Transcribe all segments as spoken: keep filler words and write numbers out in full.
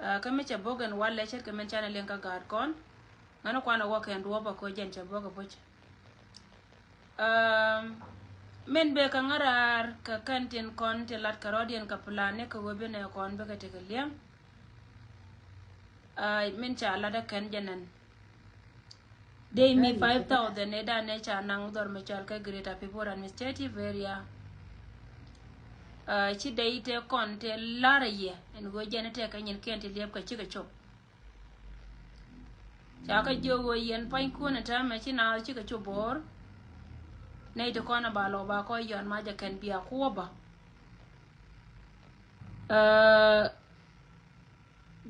Kä mi cɛ bok ɛn walɛ ce̱tkɛ min canɛ liŋ kä gaat kɔn. Ŋa̱n kuan ɛ wä kɛn duɔ̱ɔ̱p ɛ ko̱ jɛn cɛ bok ɛ bo̱c. Min bek kɛ ŋa̱ raar kɛ kɛn tin kɔn ti lat kɛ rɔ̱diɛn kɛ plan ni kɛ ɣöö bi nɛ kɔn bikɛ tekɛ liɛŋ. Min ca lat ɛ kɛn jɛ nɛn. Dee mi five thousand ni dan ni ca naŋ dhɔr mi cɔal kɛ Greater Pibor Administrative Area. Ci dee ite kɔn te lar yɛ ɛn ɣöö jɛn tekɛ nyin kiɛn ti liɛp kɛ cikɛ cop. Ca kɛ jiök ɣöö yɛn pua̱nykun ɛ täämɛ ci naath cikɛ cop bo̱o̱r. Nɛy ti kɔn ɛ ba lɔ ba kɔ yɔn ma jɛ kɛn bia kuɔpä.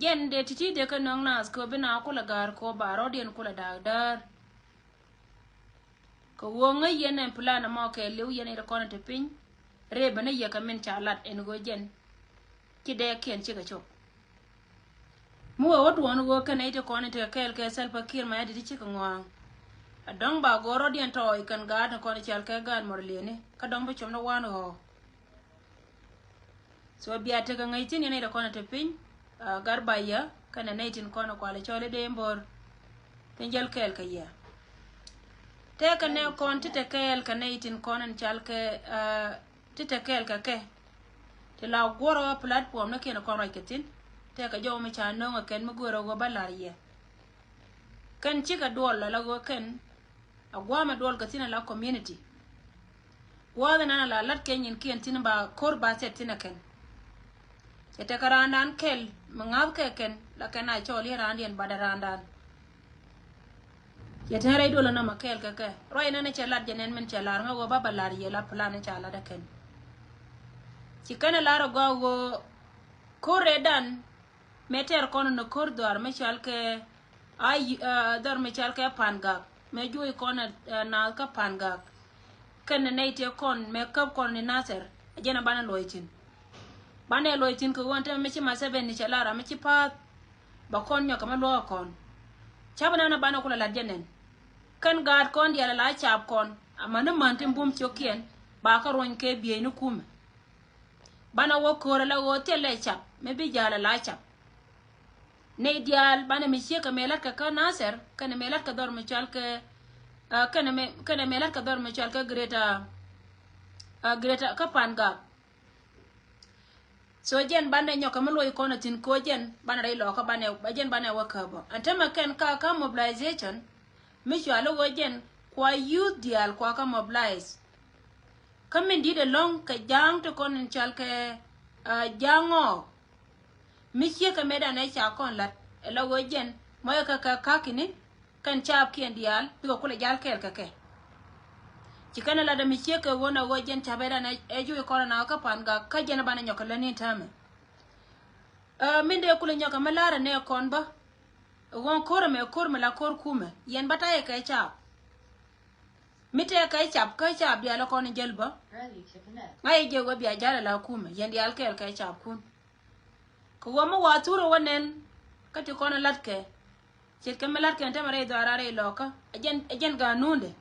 Jɛn dee ti̱ti̱ dee kä nöŋ naath kɛ bi na kulɛ ga̱a̱r kɛ ba rɔ̱diɛn kulɛ da̱a̱k däär. Kɛ ɣöö ŋäc yɛn ɛn plan ɛmɔ kɛ liw yɛn ɛ ti kɔn ɛ ti piny. Rëë bä ni yɛ kɛ min ca lat ɛn ɣöö jɛn ci dee kiɛn cikɛ cop. Mi wee wä duɔ̱ɔ̱n ɣöö kɛn ɛ ti kɔn ɛ ti kɛ kɛɛl kɛ Salva Kiir Mayardit cikɛ ŋɔa̱a̱ŋ. A dɔ̱ŋ ba go̱o̱r rɔ̱diɛn tɔɔc kɛn gaat ni kɔn ɛ cɔal kɛ gaat mɔr lieni kä dɔ̱ŋ bi com ni wan ɣɔɔ. So bia tekɛ ŋäc thi̱n yɛn nɛy ti kɔn ɛ te piny. Gar ba yɛ kɛnɛ nɛy tin kɔn ɛ kualɛ cɔl i̱ dee in bo̱r. Piny jäl kɛɛl kɛ yɛ. Tɛkɛ nɛ kɔn ti te kɛɛl kɛ nɛy tin kɔn ɛn cal kɛ ti te kɛɛl kɛ kɛ. Ti la guɔrɔ platform ni kiɛn kɔn ruac kɛ thi̱n. Tɛkɛ jɔw mi ca no̱o̱ŋ ɛ kɛn mi go̱o̱rɛ ɣöö ba la̱r yɛ. Kɛn cikɛ duɔl la la ɣöö kɛn a gua̱a̱mɛ duɔl kɛ thi̱n ala community. Gua̱a̱th ɛn an ala lat kɛ nyin kiɛn thi̱n ba ko̱r ba thɛt thi̱n ɛ kɛn. Cɛ tekɛ raandan kɛl mi ŋa̱th kɛ kɛn la kɛn a cɔɔl i̱ raandiɛn bat ɛ raandan. Cɛ tɛn rɛy duɔl ɛnɔmɔ kɛɛl kɛ kɛ ruac ɛn an cɛ lat jɛ nɛn min cɛ lar ŋä ɣöö ba ba lar yɛ la plan ca lat ɛ kɛn. Ci kɛn ɛ lar ɛ gɔaa ɣöö ko̱r rɛɛdan mɛ tɛr kɔn ni ko̱r dhɔar mɛ cɔal kɛ a dhɔr mɛ cɔal kɛ Pangak mɛ juɔc kɔn naath kä Pangak. Kɛn ni nɛy tëë kɔn mɛ käp kɔn ni Nasir a jɛn a banɛ luɔc thi̱n. Banɛ luɔc thi̱n kɛ ɣöö ɛn tämɛ mi ci Museveni cɛ lar a mi ci pa̱a̱th. Ba kɔn nyɔk kɛ mi luɔk kɔn. Ca̱p nɛn a banɛ kulɛ la̱t jɛ nɛn. Kɛn gaat kɔn diaal a la ca̱p kɔn amäni män tin bum cio̱kiɛn ba kä ruɔ̱ny kɛ bieyni kumɛ. Banɛ wä ko̱o̱rä la ɣöö thilɛ cap mi bi ja̱a̱lɛ la cap. Nɛy diaal banɛ mi ciek kɛ mëë la̱tkɛ kä Nasir kɛnɛ mëë la̱tkɛ dhɔr mi cɔal kɛ kɛnɛ mëë la̱tkɛ dhɔr mi cɔal kɛ Greater Greater kä Pangak. So jɛn banɛ nyɔkɛ mi luɔc kɔn a thi̱n ko̱ jɛn banɛ rɛy lɔkä banɛ jɛn banɛ wä käbä ɛn tämɛ kɛn ka kä mobilization. Mi cuali ɣöö jɛn kua youth diaal kua kä mobilize. Kä min di̱t ɛlɔ̱ŋ kɛ ja̱a̱ŋ ti kɔn in cɔal kɛ ja̱a̱ŋ ɔ. Mi ciek kɛ metdan ɛ ca kɔn la̱t ɛ la ɣöö jɛn mɔyɛ kɛ kɛ ka̱ki̱ni kɛn caapkiɛn diaal bikɛ kulɛ jal kɛɛl kɛ kɛ. Ci kɛn ɛ la̱t ɛ mi ciek kɛ ɣöö na ɣöö jɛn ca̱pɛdan ɛ juc kɔn ɛ na kä Pangak kä jɛn ɛ banɛ nyɔk kɛ lätni täämɛ. Min dee kulɛ nyɔk kɛ mi la̱rä nɛ kɔn bä. Ɣɔ̱ŋ ko̱r ɛmɛ ko̱r mi la ko̱r kumɛ yɛn ba tayɛ kɛ caap. Mi tɛɛ kɛ cap kä cap diaal kɔn jäl bä. Ŋa̱c jɛ wä bia ja̱l ala kumɛ yɛn diaal kɛɛl kɛ capkun. Kɛ wä mi wa thurɛ wä nɛn kä ti kɔn latkɛ. Ce̱tkɛ mi latkɛ ɛn tämɛ rɛy dhɔaar rɛy lɔkä ɛ jɛn ɛ jɛn ga̱a̱n nuundɛ.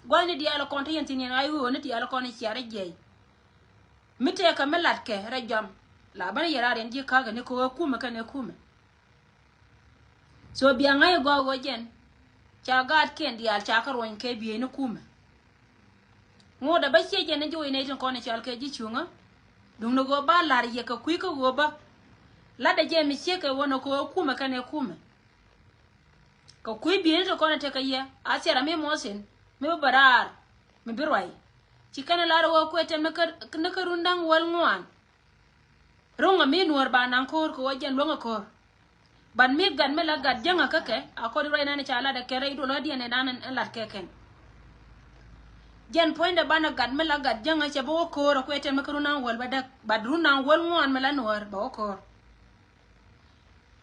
Gua̱thni diaal kɔn te yɛn thi̱n yɛn ɣa̱c ɣööni diaal kɔn ɛ ciarɛ jiɛc. Mi tëëkä mi latkɛ rɛy jɔam la bänä yɛ raar yɛn ji̱ ka̱kä ni kɛ ɣöö kumɛ kɛnɛ kumɛ. So bia ŋa̱c ɛ gɔaa ɣöö jɛn ca gaatkiɛn diaal ca kä ruɔ̱ny kɛ bieyni kumɛ. Ŋot ɛ bä ciɛ jɛn ni ji̱ wec nɛy tin kɔn i̱ cɔal kɛ ji̱ cuŋä. Duŋni ɣöö ba la̱r yɛ kɛ kui̱ kä ɣöö bä la̱tdɛ jɛ mi ciek kɛ ɣöö nɔ kɛ ɣöö kumɛ kɛnɛ kumɛ. Kɛ kui̱ bieyni tin kɔn i̱ tekɛ yɛ a thiɛr ami muɔthin mi bi bä raar mi bi ruac. Ci kɛn ɛ lar ɣöö kuɛ tɛm ni kä run da̱ŋ wäl ŋuan. Ruŋ ami nuɔ̱ɔ̱r ba naŋ ko̱o̱r kɛ ɣöö jɛn luäŋ ɛ ko̱o̱r. Ban mi gat mi la gat jäŋä kä kɛ a kɔn ruac nan ca lat ɛ kɛn rɛy duɔl ɣä diɛn ɛ nan ɛn lat kɛ kɛn. Jɛn puɔ̱nydɛ banɛ gat mi la gat jäŋä cɛ bä wä ko̱o̱r ɛ kuɛ tɛm mi kä run naŋ wäl bä däk bat run naŋ wäl ŋuan mi la nuɔ̱ɔ̱r bä wä ko̱o̱r.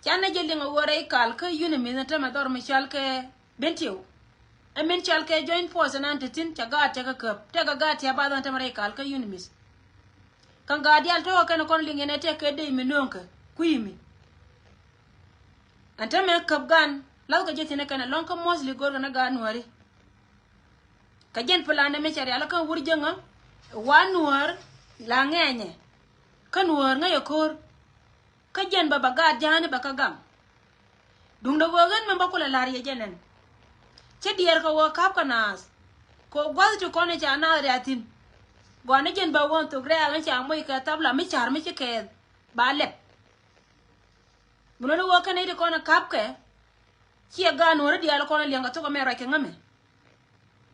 Canɛ jɛ liŋ ɛ ɣöö rɛy kal kä yuni mi ni tämɛ dhɔr mi cɔal kɛ Bentiu. Ɛ min cɔal kɛ joint force nan te thi̱n ca gaat tekɛ käp tekɛ gaat ti a bath ɣän tämɛ rɛy kal kä yuni mi. Kä gaat diaal tɔ̱ kɛn kɔn liŋ yɛn ɛ tɛk kɛ dee mi nööŋkɛ kui̱ mi. Ɛn tämɛ käp gan lathkɛ ji̱ thi̱n ɛ kɛn ɛ lɔ̱ŋ kä mostly go̱rkɛ ni gaat nuääri. Kä jɛn plan dɛ mi cɛ rial kä wur jäŋä wa nuäär la ŋɛɛnyɛ. Kä nuäär ŋäcɛ ko̱r. Kä jɛn bɛ bɛ gaat ja̱a̱ni bɛ kä gaŋ. Duundɛ ɣöö ɣän min bä kulɛ la̱r yɛ jɛ nɛn. Cä diɛɛr kɛ ɣöö ka̱p kɛ naath. Kɛ ɣöö gua̱th ti kɔn i̱ ca naath ria̱thi̱n. Gɔaa ni jɛn bɛ ɣöö thok rɛ̈ɛ̈l ni ca moc kɛ thap la mi ca̱r mi ci kɛɛth ba lɛp. Mi luɔ̱ni ɣöö kɛn i̱ ti kɔn i̱ ka̱pkɛ. Ciɛ gaat nuɔ̱ɔ̱ri diaal kɔn i̱ liɛŋkɛ thok ɛmɛ ruac kɛ ŋämɛ.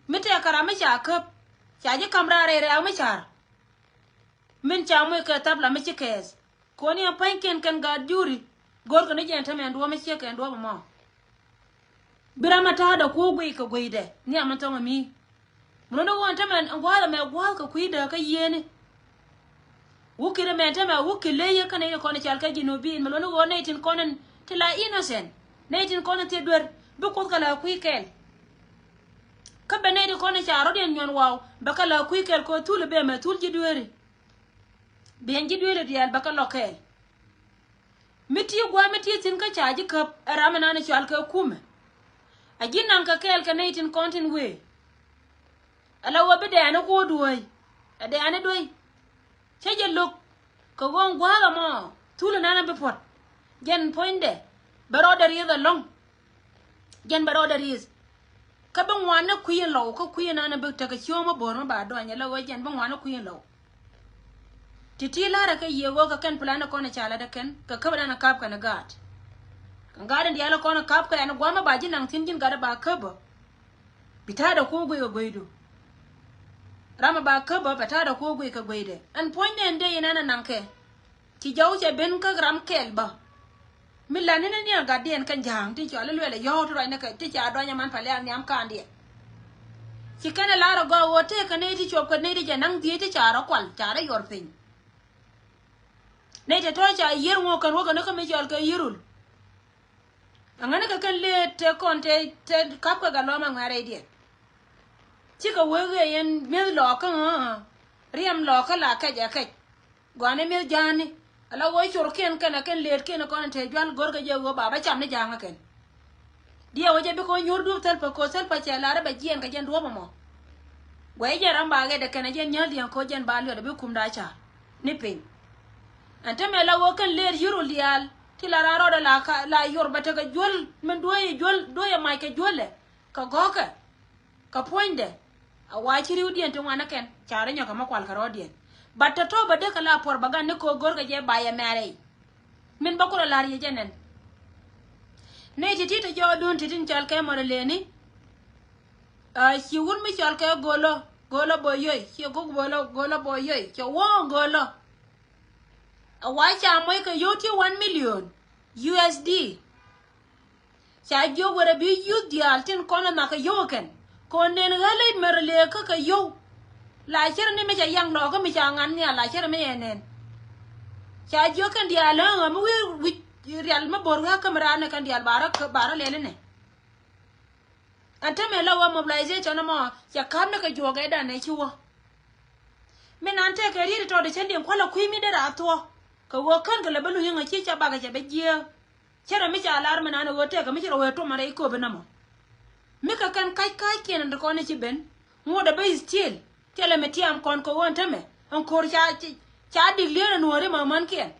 Mi tɛɛkɛ ram mi ca käp ca ji̱ ka̱m raar rɛy rɛ̈ɛ̈k mi ca̱r. Min ca moc kɛ thap la mi ci kɛɛth. Koni ɛn pa̱nykiɛn kɛn gaat juri. Go̱rkɛ ni jɛ ɛn tämɛ ɛn duɔ̱ɔ̱p mi ciek kɛ ɛn duɔ̱ɔ̱p ɛmɔ. Bi ram a ta̱a̱dɛ ku guiy kɛ guiydɛ nhiam ɛn thɔŋ ɛmi. Mi luɔ̱ni ɣöö ɛn tämɛ ɛn gua̱a̱th ɛmɛ gua̱a̱th kɛ kui̱dɛ kä yiëëni. Wukit ɛmɛ ɛn tämɛ wukit ley yɛ kä nɛy ti kɔn i̱ cal kɛ ji̱ nubi in mi luɔ̱ni ɣöö nɛy tin kɔn in ti la innocent. Nɛy tin kɔn in thil duer bi Kuoth kɛ la kui̱ kɛl. Kä bɛ nɛy ti kɔn i̱ ca rɔ̱diɛn nyuɔn waw bɛ kɛ la kui̱ kɛl kɛ ɣöö thul i̱ bɛ mɛ thul ji̱ dueeri. Biɛn ji̱ dueeri diaal bɛ kɛ lɔk kɛɛl. Mi ti gua̱a̱ mi ti thi̱n kä ca ji̱ käp ɛ ram ɛnan i̱ cɔal kɛ kumɛ. A ji̱ naŋ kɛ kɛɛl kɛ nɛy tin kɔn tin wee. Ala ɣöö bi dɛɛni ku duɔ̱ɔ̱c ɛ dɛɛni duɔ̱c. Cä jɛ lo̱k kɛ ɣöö ɛn gua̱a̱th ɛmɔ thul ɛnan ɛ bi puɔ̱t. Jɛn puɔ̱nydɛ bɛ rɔɔdɛ rieth ɛlɔ̱ŋ. Jɛn bɛ rɔɔdɛ rieth. Kä bi ŋuan ni kui̱ in lɔw kä kui̱ in an bi tekɛ cio̱o̱ŋ mi bo̱o̱r mi ba dɔny ala ɣöö jɛn bi ŋuan ni kui̱ in lɔw. Ti̱ti̱ la̱rä kɛ yiëë ɣöö kɛ kɛn plan kɔn i̱ ca lat ɛ kɛn kɛ käp dan i̱ kap kɛn i̱ gaat. Kɛ gaat in diaal kɔn i̱ kap kɛn i̱ gua̱a̱m mi ba ji̱ naŋ thi̱n ji̱n gat i̱ ba käpä. Bi ta̱a̱dɛ ku guiy kɛ guiydu. Ram i̱ ba käpä bɛ ta̱a̱dɛ ku guiy kɛ guiydɛ ɛn puɔ̱nydɛ in dee in an ɛ naŋ kɛ. Ci jɔw cɛ ben kä ram kɛl bä. Mi la ni ni ni a gatdiɛn kä ja̱a̱ŋ ti cɔal i̱ luɛl ɛ yɔ̱ɔ̱k ti ruacni kɛ ti ca duany ɛman pali a nhiam kaandiɛn. Ci kɛn ɛ lar ɛ gɔaa ɣöö tëëkɛ nɛy ti cuɔp kɛ nɛy ti jɛ naŋ dhieec ti ca rɔ kual ca rɔ yuɔr piny. Nɛy te tɔ̱ ca yiër ŋuɔ̱k kɛn wä kɛn kä mi cɔal kɛ yirul. Aŋäni kɛ kɛn leet te kɔn te te kap kɛ gat lɔm aŋuɛ̈rɛydiɛn. Cikɛ wee ɣëë yɛn mi̱eth lɔɔkä ɣä riɛm lɔɔkä la kɛc ɛ kɛc. Gɔaa ni mi̱eth ja̱a̱ni ala ɣöö corkiɛn kɛnɛ kɛn leetkiɛn kɔn te jual go̱rkɛ jɛ ɣöö ba bä cam ni ja̱a̱ŋä kɛn. Diɛw wä jɛ bikɛ wä nyuur dup thäl pä ko̱ thäl pä cɛ lar bɛ jiɛn kɛ jɛn duɔ̱ɔ̱p ɛmɔ. Guɛy jɛn ram ba ɣɛt ɛ kɛnɛ jɛn nyääth liɛŋ ko̱ jɛn ba liɔt ɛ bi kum da ca̱r ni piny. Ɛn te mɛ la ɣöö kɛn leet yurul diaal ti la raan rɔɔdɛ la ka la yor bɛ tekɛ juäl min duɔ̱ɔ̱c ɛ juäl duɔ̱ɔ̱c ɛ mac kɛ juäl ɛ kɛ gɔ̱kɛ. Kɛ puɔ̱nydɛ a wa ci riwdiɛn ti ŋuan ɛ kɛn ca rɔ nyɔk kɛ mä kual kɛ rɔɔdiɛn. Bat tɔ̱tɔ̱ bä dee kɛ la puɔr bä gan ni ko̱o̱k go̱rkɛ jɛ ba yɛ mɛrɛy. Min bä kulɛ la̱r yɛ jɛ nɛn. Nɛy ti̱ti̱ te jɔɔdun ti̱ti̱ cɔal kɛ mɔr leni. Ci wun mi cɔal kɛ Golo Golo Boyoy ci guk Golo Golo Boyoy cɛ wä Golo. A wa ca moc kɛ yio̱w ti one million U S D. Ca jiök werɛ bi yuth diaal tin kɔn ɛ nhakɛ yio̱w kɛn kɛ ɣöö nɛn ɣäl i̱ mɛr lëë kä kɛ yio̱w. La cär ni mi ca yaŋ lɔɔkä mi ca ŋa̱n nhial la cär mi ɛ nɛn. Ca jiök kɛn diaal ɣä ɣä mi wi̱i̱ wi̱c rial mi bo̱r wee kä mi raar ni kɛn diaal ba rɔ ba rɔ lɛl inɛ. Ɛn te mɛ la wä mobilization ɛmɔ cɛ ka̱p ni kɛ juɔk ɛ danɛ ci wä. Mi nan tɛkɛ riet tɔt cä liŋ kualɛ kui̱ mi dee raa thuɔ kɛ ɣöö kän kɛ lɛ bä luny ɛŋɛ ci ca bakɛ cɛ bɛ jiääk. Cɛ rɛ mi ca lar mi nan ɣöö tɛkɛ mi ci rɛ wee tuɔmɛ rɛy kööp inɔmɔ. Mi kɛ kɛn ka̱c ka̱ckiɛn ɛn ti kɔn i̱ ci ben ŋuɔ̱t ɛ bä i̱ still. Thilɛ mi tiam kɔn kɛ ɣöö ɛn tämɛ ɛn ko̱r ca ca dik lier ɛn wä ri mɛ mänkiɛn.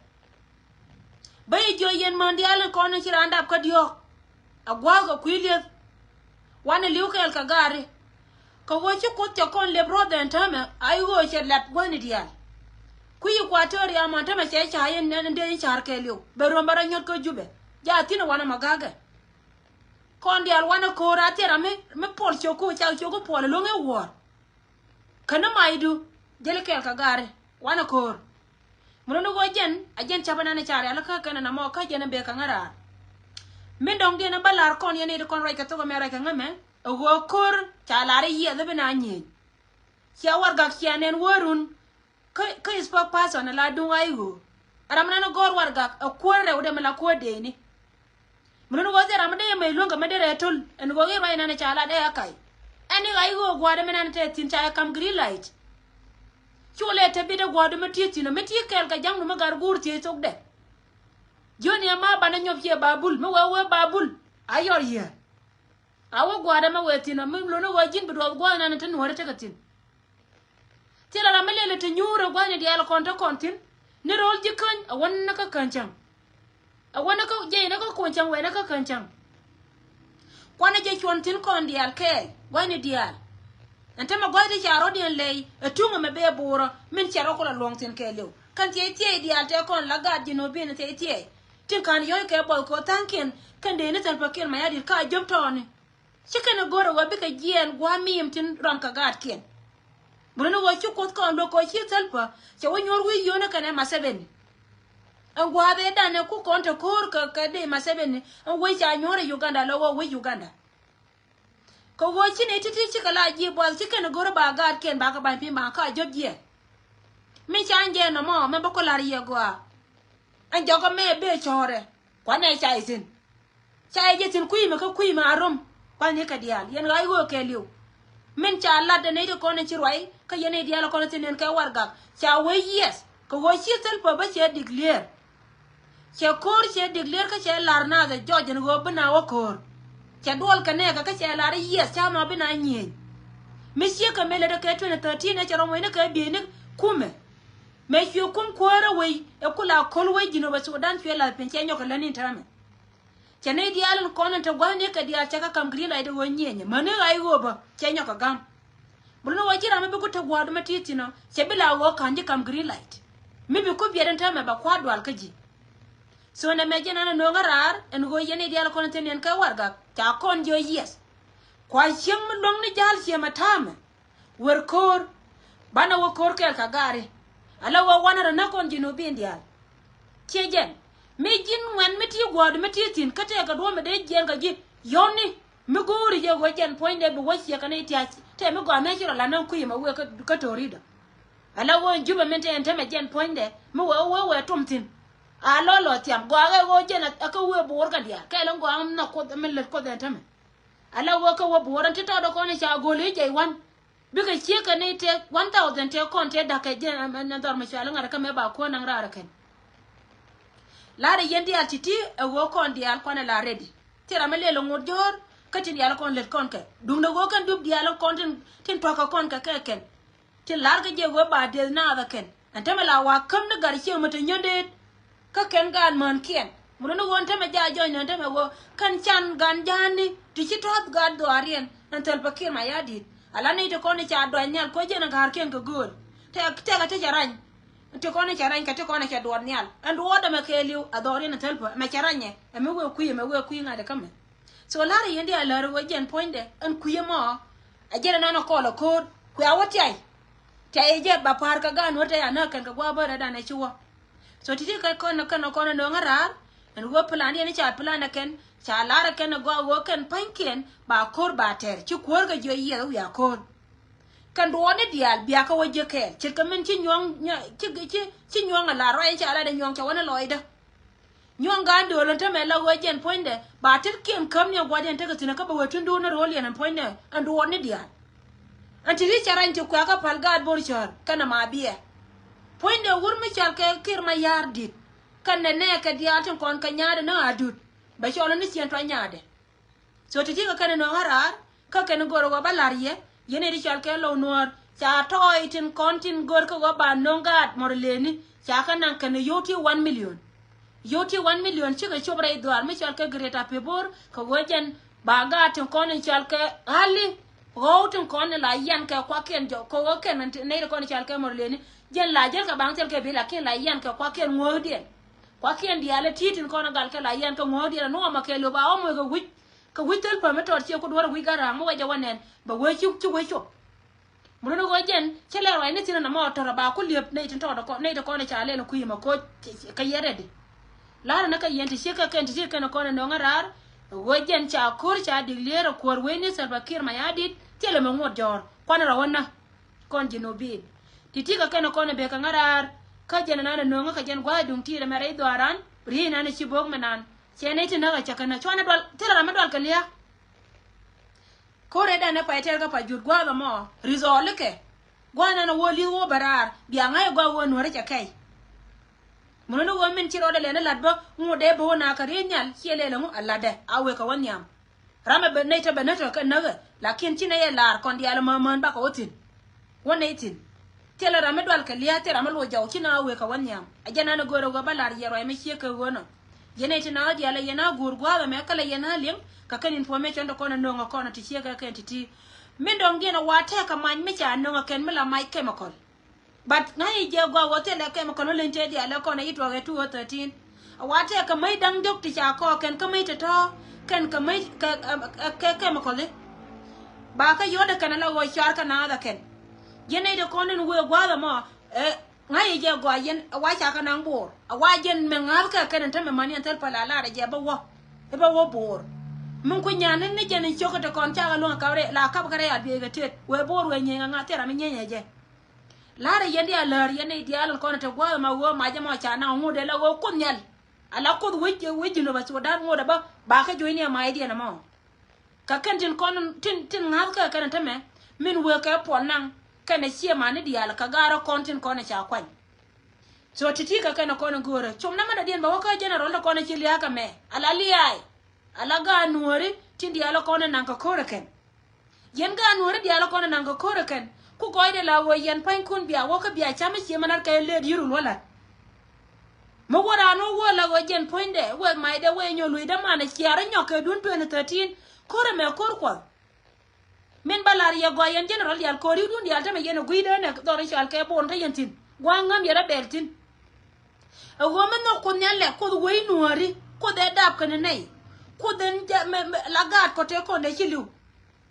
Bä i̱ jiɔ yɛn män diaal in kɔn in ci raan dap kä diɔ̱ɔ̱k. A gua̱a̱k kɛ kui̱ lieth. Wanɛ li̱w kɛɛl kɛ gaari. Kɛ ɣöö ci Kuoth cɛ kɔn lep ruɔ̱th ɛn täämɛ a i̱ ɣöö cɛ lat gua̱thni diaal. Kui̱ Equatoria mɔn täämɛ cɛ ca̱a̱c ɛn ɛn dee in ca̱r kɛɛliw bɛ ruɔ̱m bɛ rɔ nyɔt kä Jubɛ. Ja thi̱n ɛ wanɛ mɔ ga̱a̱kɛ. Kɔn diaal wanɛ ko̱o̱r a thil ram mi mi puɔl cio̱k ku cak cio̱k ku puɔl ɛlɔ̱ŋ i̱ wuɔ̱ɔ̱r. Kä ni macdu jäli kɛɛl kɛ gaari wanɛ ko̱o̱r. Mi run i̱ ɣöö jɛn a jɛn ca̱pä nan i̱ ca rial kä kɛn ɛn amɔ kä jɛn i̱ bek kɛ ŋäraar. Min dɔ̱ŋ diɛn i̱ bä la̱r kɔn yɛn i̱ ti kɔn ruac kɛ thok ɛmɛ ruac kɛ ŋämɛ. Ɛ ɣöö ko̱r ca la̱r i̱ yiɛth i̱ bi na nyieny. Cia warɛgak cia nɛn wä run. Kä kä spokesperson ala duŋ a i̱ ɣöö ɛ ram nan i̱ gɔ̱r warɛgak ɛ kuäär rɛwdɛ mi la kuäär dëëcni. Mi lun ɣöö thil ram mi dee yɛ mec luäŋ kɛ mi dee rɛɛ töl ɛn ɣöö ɣi̱i̱r ruac nan ca la dee a kac. Ɛn i̱ ɣac ɣöö gua̱a̱r ɛmɛ nan tɛth thi̱n ca yɛ ka̱m green light. Cu lɛ te bi dee gua̱a̱r dee mi ti̱i̱ thi̱n ɔ mi ti̱i̱ kɛɛl kɛ ja̱ŋdu mi gat guur thiec thokdɛ. Jiöni ɛma banɛ nyɔp ciɛ babul mi wee wee babul. A yɔr yiëë. A wä gua̱a̱r ɛmɛ wee thi̱n ɔ mi lun ɣöö ji̱n bi duɔth gua̱a̱r nan te nuɔ̱ɔ̱ri tekɛ thi̱n. Thilɛ ram mi lɛl ɛ te nyuur ɛ gua̱thni diaal kɔn te kɔn thi̱n. Ni ro̱l ji̱ käny ɛ wän ni kä käny cäŋ. Ɛ wänä kä jɛy ni kä kuɔn cäŋ wɛnä kä kän cäŋ. Kuanɛ jɛ cuɔn thi̱n kɔn diaal kɛɛl gua̱thni diaal. Ɛn tämɛ gua̱th ti ca rɔ̱diɛn lɛy ɛ tuŋ ɛmɛ bee bo̱o̱rä min cɛ rɔ kulɛ luɔ̱ŋ thi̱n kɛɛliw. Kän thiey thiey diaal tɛ kɔn la gaat ji̱ nɔ bi̱n thiey thiey. Tin ka̱n yɔ̱c kɛ buɔth kɛ ɣöö tha̱a̱ŋkiɛn kɛn dee ni Salva Kiir Mayardit ka jɔ̱p tɔɔni. Ci kɛn ɛ go̱r ɛ ɣöö bikɛ jiɛɛn gua̱a̱ miim tin rɔm kɛ gaatkiɛn. Buni ni ɣöö ci kuoth kɔn luäk kɛ ɣöö ci Salva cɛ wä nyuɔ̱ɔ̱r wi̱i̱ yio̱o̱nä kɛnɛ Museveni. Ɛn gua̱a̱th ëë danɛ ku kɔn te ko̱o̱r kɛ kɛ dee Museveni ɛn wec ca nyuɔ̱ɔ̱r ɛ Uganda lɔ ɣöö wec Uganda. Kɛ ɣöö ci nɛy ti̱ti̱ cikɛ la ji̱ buɔth ci kɛn ɛ go̱r ɛ ba gaatkiɛn bakɛ ba̱ny pi̱ny ba ka jɔp jiɛɛn. Mi ca ɛn jɛ nɔmɔ mɛ bä kɔ la̱r yɛ gɔaa. Ɛn jɔkɛ mɛ bee cɔɔrɛ kuanɛ ca ithin. Ca yɛ jɛ thi̱n kui̱mɛ kä kui̱mɛ a rom. Kua̱thni kɛ diaal yɛn ɣa̱c ɣöö kɛɛliw. Min ca lat ɛ nɛy ti kɔn in ci ruac kä yɛn nɛy diaal kɔn in thi̱n nɛn kɛ warɛgak ca wee yiɛth kɛ ɣöö ci Salva bä cɛ declare. Cɛ ko̱o̱r cɛ declare kä cɛ la̱r naath ɛ jɔc ɛn ɣöö bi na wä ko̱o̱r. Cɛ duɔl kɛ nɛɛkɛ kä cɛ la̱r i̱ yiɛth ca ma bi na nyiëëny. Mi ciek kɛ mëë lät ɛ kɛ twenty thirteen ɛ cɛ rɔm wecni kɛ bieyni kumɛ. Mëë cuɛ kum kuäärä wec ɛ ku la ko̱l wec Jinub Sudan cuɛ la̱th piny cɛ nyɔk kɛ lätni täämɛ. Cɛ nɛy diaal in kɔn in te gua̱thni kɛ diaal cɛ kä kam green light ɣöö nyieenyɛ mäni ɣa̱c ɣöö bä cɛ nyɔk kɛ gam. Bul ni ɣöö ci ram mi bi ku te gua̱a̱r dɔ̱mɛ ti̱i̱ thi̱n ɔ cɛ bi la ɣöö ka̱n ji̱ kam green light. Mi bi ku biɛt in täämɛ bɛ kua̱r dual kä ji̱. So nɛmɛ jɛn an ɛ nööŋä raar ɛn ɣöö yɛn nɛy diaal kɔn in thi̱n yɛn kɛ warɛgak ca kɔn jiök yiɛth. Kua cieŋ mi luäŋni ja̱a̱l ciëmɛ täämɛ. Wer ko̱o̱r. Banɛ wä ko̱o̱r kɛɛl kɛ gaari. Ala wä wanɛ rɔ näk kɔn Jinubin diaal. Ciɛ jɛn mi ji̱n ŋuɛn mi ti gua̱a̱r mi ti thi̱n kä tëëkɛ duɔ̱ɔ̱mɛ dee jiɛɛn kɛ ji̱ yɔ̱ni. Mi go̱o̱ri jɛ ɣöö jɛn puɔ̱nydɛ bi wä ciɛ kɛ ni tiac tëë mi gɔaa mëë ci rɔ la̱t näŋ kui̱ mɛ wëë kä to̱ri̱dä. Ala wä jupɛ min tëë ɛn tämɛ jɛn puɔ̱nydɛ mi wëë wëë wëë tum thi̱n. A lɔ lɔ thiam gɔaa ɣɛ ɣöö jɛn a kä wëë bo̱o̱r kɛ diaal kɛɛl in gɔaa in nhɔk kuoth min lät kuoth ɛn tämɛ. Ala wä kä wä buɔ̱ɔ̱r ɛn ti tɔɔdɛ kɔn i̱ ca go̱l i̱ jɛy wan. Bikɛ ciek kɛ ni tëë one thousand tëë kɔn tëë da̱k kɛ jɛn ɛn dhɔr mi cual i̱ ŋa̱t kä mëë ba kuäär naŋ raar ɛ kɛn. La̱rɛ yɛn diaal ti̱ti̱ ɛ ɣöö kɔn diaal kuanɛ la ready. Thil ram mi lëë lɛ ŋot jɔ̱ɔ̱r kä tin diaal kɔn lät kɔn kɛ duundɛ ɣöö kɛn dup diaal kɔn tin tin tuakä kɔn kɛ kɛ kɛn. Tin la̱r kä jɛ ɣöö ba deth naath ɛ kɛn ɛn tämɛ la wa käm ni gat cieŋ mi te nyändeet. Kä kɛn gaat mänkiɛn mi runi ɣöö ɛn tämɛ jaa jɔ̱ɔ̱ny ni ɛn tämɛ ɣöö kɛn can gan ja̱a̱ni ti ci tɔ̱th gaat dhɔaariɛn ɛn Salva Kiir Mayardit. Ala nɛy ti kɔn i̱ ca dɔac nhial kuec jɛn ɛ ga̱a̱rkiɛn kɛ gööl. Tɛk tɛk ɛ ti cɛ rany. Ti kɔn i̱ cɛ rany kɛ ti kɔn i̱ cɛ duɔt nhial ɛn duɔɔt ɛmɛ kɛɛliw ɛ dhɔaariɛn ɛ Salva ɛmɛ cɛ rany ɛ ɛmɛ wëë kui̱ ɛmɛ wëë kui̱ ŋa̱t ɛ kämɛ. So la̱rä yɛn diaal lär ɣöö jɛn puɔ̱nydɛ ɛn kui̱ ɛmɔ. Ɛ jɛn ɛnɔn ɛ kɔl ɛ ko̱o̱r kuɛ a wä tiay. Tiay ɛ jɛ ba pa̱a̱r kɛ gaan wä tɛy anä kɛn kɛ gua̱a̱ bärɛ dan ɛ ci wä. So ti̱ti̱ kɛ kɔn kɛn kɔn ɛ nööŋä raar ɛn ɣöö plan yɛn ca plan ɛ kɛn ca la̱rä kɛn ɛ gɔaa ɣöö kɛn pa̱nykiɛn ba ko̱o̱r ba tɛr ci kuäär kɛ jiɔ yiɛth ɛ wiaa ko̱o̱r. Kɛn duɔɔni diaal biakä wä jiäk kɛɛl ce̱tkɛ min ci nyuɔ̱ŋ ci ci ci nyuɔ̱ŋ ɛ la̱r ruac ca lat ɛ nyuɔ̱ŋ ca wä ni lɔcdä. Nyuɔ̱ŋ gaan dööl ɛn tämɛ la ɣöö jɛn puɔ̱nydɛ ba tetkiɛn käm ni ɛ gua̱diɛn tekɛ thi̱n ɛ kä bɛ wee tundun ni ro̱o̱l yɛn ɛn puɔ̱nydɛ ɛn duɔɔni diaal. Ɛn ti ri cɛ rany ti kuɛ kä päl gaat bo̱r cäär kɛnɛ ma biɛ. Puɔ̱nydɛ wur mi cɔal kɛ Kiir Mayardit kɛnɛ nɛɛkɛ diaal tin kɔn kɛ nyaadɛ ni Adut bɛ cɔl ni ciɛn tɔ̱ nyaadɛ. So ti ti kɛ kɛn nööŋä raar kä kɛn go̱r ɣöö bä la̱r yɛ yɛn iti cɔal kɛ Lɔw Nuäär ca tɔɔy tin kɔn tin go̱r kä ɣöö ba nööŋ gaat mɔr lëëni ca kɛ naŋ kɛn yio̱w ti one million. Yio̱w ti one million cikɛ cop rɛy dhuaar mi cɔal kɛ Greater Pibor kɛ ɣöö jɛn ba gaat tin kɔn in cɔal kɛ ɣa̱li ɣɔw tin kɔn in la yian kɛ kuakiɛn jɔk kɛ ɣöö kɛn nɛy ti kɔn in cɔal kɛ mɔr lëëni jɛn la jäl kɛ baŋ thil kɛ bi lakin la yian kɛ kuakiɛn ŋuäkdiɛn. Kuakiɛn diaal ɛ ti̱i̱t tin kɔn in gal kɛ la yian kɛ ŋuäkdiɛn ɛ nuɔɔmɛ kɛ lo̱p a ɣɔm wekɛ wi̱c. Kɛ wi̱c thil päm mi tɔt ciɛ ku duɔ̱r wi̱c gat ra̱a̱ŋ mi wec jɛ wä nɛn bɛ wee ci ci wec cop. Mun ni wee jɛn cä lɛ ruacni thi̱n ɛn ɛmɔ tɔ̱rä ba ku liep nɛy tin tɔɔt nɛy ti kɔn ca lɛl kui̱ ɛmɛ koc. Kä yɛ rɛdi la̱rä ni kä yɛn ti ciek kɛ kɛn ti ciek kɛn kɔn ɛ nöŋä raar. Wee jɛn ca ko̱r ca dik lier ɛ kuäär wecni Salva Kiir Mayardit thilɛ mɛ ŋuɔt jɔ̱ɔ̱r kuan rɔwä nä. Kɔn Jinubin ti ti kɛ kɛn kɔn ɛ bek kɛ ŋä raar. Kä jɛn ɛnan ɛ nöŋä kɛ jɛn gua̱a̱th duŋ ti̱i̱t ɛmɛ rɛy dhɔaaran riey ɛnan ɛ ci bo̱o̱k mɛ nan. Cɛ nɛy ti näk ɛ cɛ kɛ nä cuanɛ dual thilɛ ram mi dual kɛ lia̱a̱. Ko̱rɛ danɛ pay tɛr kä pa jut gua̱a̱th ɛmɔ rizɔɔlikɛ. Gua̱a̱th nan ɛ wä li̱th wä bɛ raar bia ŋa̱c ɛ gua̱a̱th wä nuäärä cɛ kɛy. Mun ni wä min ci rɔɔdɛ lɛn ɛ la̱t bä ŋut dee bä wä naakä riey nhial ciɛ lɛl ɛŋu ɛ la̱tdɛ a wëë kɛ wä nhiam. Ram ɛ bɛ nɛy te bɛ nätɔ kɛ näkɛ lakin ci nɛy ɛ la̱r kɔn diaal ɛ mään bakɛ wä thi̱n. Wä nɛy thi̱n thilɛ ram mi dual kɛ lia̱a̱ thil ram mi luɔc jɔw ci na wëë kɛ wä nhiam ɛ jɛn nan ɛ go̱o̱rɛ wä bä la̱r yɛ ruac mi ciek kɛ ɣöönɔ. Yɛn ɛ ti na dial ɛ yɛn a guur gua̱a̱th ɛmɛ kä lɛ yɛn a liŋ. Kä kɛn information ti kɔn a no̱ŋ a kɔn a ti ciek ɛ kɛn ti ti. Min dɔŋ diɛn a wa tɛk a mac mi ca no̱ŋ a kɛn mi la mac chemical. But ŋa̱c i̱ jɛ gɔaa wä thilɛ chemical wä leny tëë dial ɛ kɔn a yi tuɔk ɛ two oh thirteen. A wa tɛk kɛ mäc da̱ŋ diɔ̱k ti ca kɔɔk kɛn kä mäc tɔ̱tɔ̱ kɛn kɛ mäc kɛ, kɛ, kɛ chemical i̱. Ba kä yɔ̱t ɛ kɛn a la ɣöö cuar kä naath ɛ kɛn. Yɛn nɛy ti kɔn in wëë gua̱a̱th ɛmɔ, ɛ, ŋa̱c i̱ jɛ gɔaa yɛn a wa ca kä naŋ bo̱o̱r. A wa jɛn mɛ ŋa̱th kɛ kɛn in tämɛ mani ɛn thil pal a lar ɛ jɛ bä wä. Ɛ bä wä bo̱o̱r. Min ku nyan ni ni jɛn in ciökä ti kɔn ca kɛ luäŋ a kap rɛy la kap kɛ rɛy a biey kɛ tet. Wëë bo̱o̱r wëë nyieny kɛ ŋa̱th thil ram in nyieny ɛ jɛ. La̱rä yɛn diaal läär yɛn nɛy diaal in kɔn te gua̱a̱th ma ɣöö mac ɛmɔ ca naŋ ŋot ɛ la ɣöö Kuoth Nhial. Ala Kuoth wec, wec Jinub Sudan ŋot ɛ bä, ba kä jo̱cni ɛ mac diɛn ɛmɔ. Kä kɛn tin kɔn, tin, tin ŋa̱th kä kɛn tämɛ, min wëë kɛ puɔl naŋ, kɛn ɛ ciɛ mani diaal kɛ gaarä kɔn tin kɔn ɛ ca kuany. So ti̱ti̱ kɛ kɛn ɛ kɔn ɛ göörä. Com na mɛn ɛ diɛn bɛ wä kä general ti kɔn ɛ ci lia̱a̱ kɛ mɛ. Ala lia̱a̱. Ala gaat nuɔ̱ɔ̱ri tin diaal ɛ kɔn ɛ naŋ kɛ ko̱r ɛ kɛn. Yɛn gaat nuɔ̱ɔ̱ri diaal ɛ kɔn ɛ naŋ kɛ ko̱r ɛ kɛn. Ku gɔɔydɛ la ɣöö yɛn pa̱nykun bia wä kä bia cam i̱ cie mɛn ɛ kɛ lëët yirul wä la̱t. Mi wä raan wä wä la ɣöö jɛn puɔ̱nydɛ wek macdɛ wek nyɔk luc däman ɛ ciaar i̱ nyɔk kɛ duun twenty thirteen. Ko̱r ɛmɛ ko̱r Kuɔth. Min bä la̱r yɛ gɔaa yɛn general diaal ko̱r i̱ duun diaal tämɛ yɛn ɛ gui̱dään ɛ dhɔr i̱ cɔal kɛ bon te yɛn thi̱n. Gua̱a̱ŋ ŋäm yɛn rɔ bɛl thi̱n. Ɛ ɣöö mi nhɔk Kuoth Nhial lɛ Kuoth wec nuɔ̱ɔ̱ri, Kuoth ɛ dap kɛnɛ nɛy. Kuoth ɛn jɛ mɛ, mɛ, la gaat kɔ tëë kɔn dee ci li̱w.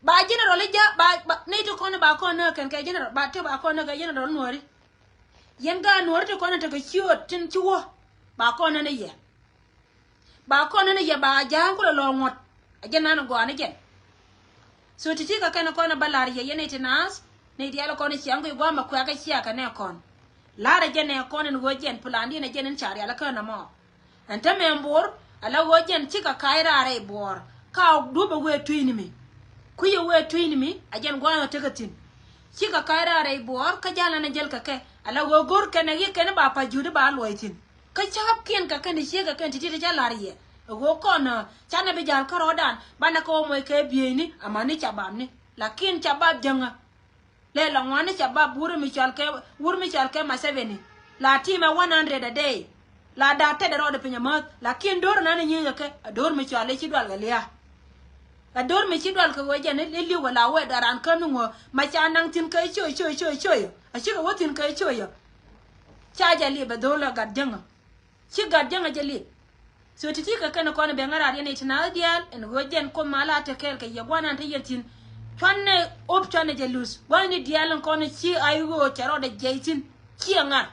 Ba general i̱ ja̱, ba, ba, nɛy ti kɔn i̱ ba kɔn nääk kɛn kɛ general, ba te ba kɔn nääk kɛ general nuɔ̱ɔ̱ri. Yɛn gaat nuɔ̱ɔ̱ri ti kɔn i̱ tekɛ ciööt tin ci wä. Ba kɔn nääk ni yɛ. Ba kɔn nääk ni yɛ ba ja̱a̱ŋ kulɛ lɔ ŋuɔ̱t. A jɛn nan gɔaa ni jɛn. So ti̱ti̱ kɛ kɛn kɔn i̱ ba la̱r yɛ yɛn nɛy ti naath, nɛy diaal kɔn i̱ ciaŋ kɛ gua̱a̱m ɛ kuɛ̈kä ciakä nɛ kɔn. La̱rä jɛn ɛ kɔn in ɣöö jɛn plan diɛn ɛ jɛn in ca rial kä nɔmɔ. Ɛn tämɛ ɛn bo̱o̱r, ala ɣöö jɛn cikɛ ka̱c raar rɛy buɔɔr, ka duɔ̱pɛ wëë tui̱ni mi. Kui̱cɛ wëë tui̱ni mi, a jɛn gua̱a̱th ɔ tekɛ thi̱n. Cikɛ ka̱c raar rɛy buɔɔr, kä ja̱l ɛn ɛ jäl kɛ kɛ, ala ɣöö go̱r kɛn ɛ ɣi̱i̱ kɛn ba pa̱c juut i̱ ba luɔ̱c thi̱n. Kä ca̱a̱pkiɛn kɛ kɛn ti ciek kɛ kɛn ti ti ti ca la̱r yɛ. Ɛ ɣöö kɔn, ɛ, canɛ bi ja̱l kärɔɔdan, banɛ kɛ wä moc kɛ bieyni, amäni cabapni. Lakin cabap jäŋä. Lɛ la ŋuani cabap wur mi cɔal kɛ, wur mi cɔal kɛ Museveni. La timɛ one hundred a day. La da̱a̱ tetdɛ rɔɔdɛ piny amäth. Lakin do̱r nan i̱ nyieny kɛ, a do̱r mi cɔal i̱ ci dual kɛ lia̱a̱. A do̱r mi ci dual kɛ ɣöö jɛn i̱ li̱w kɛ la wɛɛt a raan kä mi ŋuɔ. Ma ca naŋ thi̱n kɛ coy, coy, coy, coy. A cikɛ wä thi̱n kɛ coy. Ca jɛ li̱p a dho̱r la gat jäŋä. Ci gat jäŋä jɛ li̱p. So ti̱ti̱ kɛ kɛn kɔn ben ŋäraar yɛn i̱ ti naath diaal ɛn ɣöö jɛn Kuoth ma la te kɛɛl kɛ yɛ gua̱nan te yɛn thi̱n. Cuanɛ op cuanɛ jɛ luth gua̱ni diaal in kɔn ci a i̱ ɣöö cɛ rɔɔdɛ jiɛc thi̱n. Ciɛ ŋa̱r.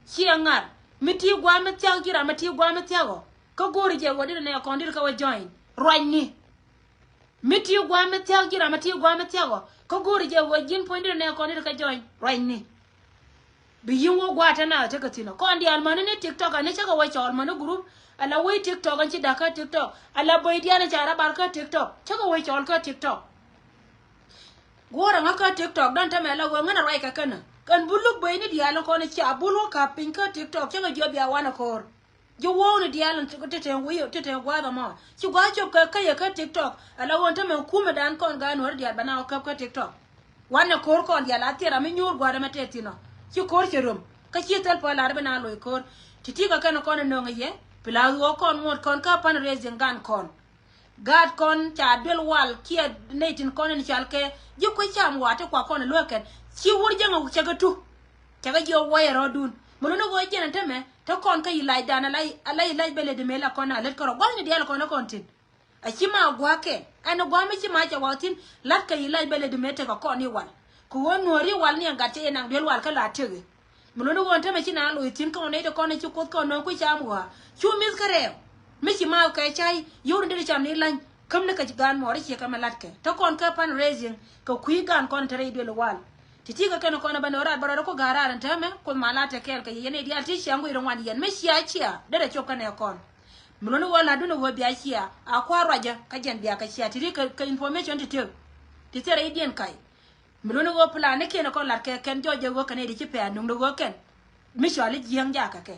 Ciɛ ŋa̱r. Mi ti gua̱a̱ mi thia̱k ji̱ ram mi ti gua̱a̱ mi thia̱k ɔ. Kä go̱o̱ri jɛ ɣöö dit nɛ kɔn dit kä wä join. Ruacni. Mi ti gua̱a̱ mi thia̱k ji̱ ram mi ti gua̱a̱ mi thia̱k ɔ. Kä go̱o̱ri jɛ ɣöö ji̱n puɔ̱ny dit nɛ kɔn dit kä join. Ruacni. Bi yi̱n wä gua̱a̱t tɛn a tekɛ thi̱n ɔ. Kɔn diaal mäni ni TikTok ani cä kɛ wä cɔɔl mäni group. Ala wec TikTok ɛn ci da̱k kä TikTok. Ala böc diaal in ca rɔ bar kä TikTok. Cä kɛ wä cɔɔl kä TikTok. Guɔ̱ɔ̱r ɛŋä kä TikTok dɔ̱n tämɛ la wee ŋän a ruac kɛ känä. Kɛn bul luk böcni diaal in kɔn i̱ cia bul wä ka̱p piny kä TikTok cä kɛ jiɔp bia wanɛ ko̱o̱r. Ji̱ wo̱o̱kni diaal in ti te te wi̱i̱ ti te gua̱a̱th ɛmɔ. Ci gua̱a̱th cop kɛ kä yɛ kä TikTok. Ala ɣöö tämɛ kumɛ dan kɔn gaat nuɔ̱ɔ̱ri diaal bɛ na wä käp kä TikTok. Wanɛ ko̱r kɔn diaal a thil ram mi nyuur gua̱a̱r ɛmɛ tɛth thi̱n ɔ. Ci ko̱r cɛ röm. Kä ci thil pɔl lar bi na loc ko̱r. Ti̱ti̱ kɛ kɛn kɔn ɛ nöŋ ɛ yɛ. Pi la ɣöö kɔn ŋuɔ̱t kɔn kä pan raising gan kɔn. Gaat kɔn ca duel wal kiɛ nɛy tin kɔn in cɔal kɛ. Ji̱ kuec cam wa̱a̱ ti kua kɔn ɛ luäk kɛn. Ci wur jäŋ ɛ cɛ kɛ tu. Cɛ kɛ jiɛ wä yɛ rɔɔdun. Mi luni ɣöö jɛn ɛ tämɛ. Te kɔn kä ilac dan ala, ala ilac bɛ lɛ di mëë la kɔn a lät kärɔ. Gua̱thni diaal kɔn ɛ kɔn tin. A ci ma gua̱a̱kɛ ɛn gua̱a̱ mi ci ma cɛ wa̱a̱ thi̱n la̱t kɛ yi lac bɛ lɛ di mëë tekɛ kɔn i̱ wal. Kɛ ɣöö nuɔ̱ɔ̱ri wal ni ɛn gat cɛ yɛ naŋ duel wal kä la tekɛ. Mi luɔ̱ni ɣöö ɛn tämɛ ci na lo̱c thi̱n kä ɣöö nɛy ti kɔn i̱ ci kuoth kä ɣöö nööŋ kui̱ cam ɣɔaa cu mi̱th kä rɛɛw. Mi ci ma kɛ cay yio̱w ni dee di cam ni lany käm ni kɛ ci gaan muɔɔri ciɛ kɛ mɛ la̱tkɛ te kɔn kä pan raising kɛ kui̱ gaan kɔn te rɛy duel wal. Ti̱ti̱ kɛ kɛn kɔn ɛ bä nööŋ raar bä rɔɔdɛ ku ga̱a̱r raar ɛn täämɛ kuoth ma la̱t te kɛɛl kɛ yɛ yɛn i̱ diaal ti ciaŋ guic rɛ ŋuan yɛn mi cia cia derɛ cop kɛnɛ kɔn. Mi luɔ̱ni ɣöö la̱tdun ɛ ɣöö bia cia a kua̱r ruacä kä jɛn bia kɛ cia ti̱ti̱ kɛ, kɛ information ti tëk ti thil rɛydiɛn ka̱c. Mi luɔ̱ni ɣöö plan ni kiɛn ɛ kɔn la̱t kɛ kɛn jɔɔc jɛ ɣöö kɛn ɛ di ci pɛ̈ɛ̈n nuŋdɛ ɣöö kɛn mi cɔal i̱ jiääŋ jakä kɛ.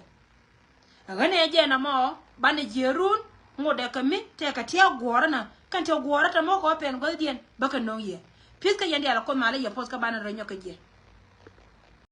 Ɛ ɣän ɛ jɛn ɛmɔ banɛ jiɛɛrun ŋotdɛ kɛ mi tëëkɛ tia̱a̱k guɔ̱ɔ̱rä nä kɛn tia̱a̱k guɔ̱ɔ̱rä te mɔ kɛ wä pɛn guäthdiɛn bä kɛ no̱o̱ŋ yɛ. Pi̱th kä yɛn diaal ɛ kuoth mal i̱ yɛ poth kä banɛ rɔ nyɔk kɛ jiɛ.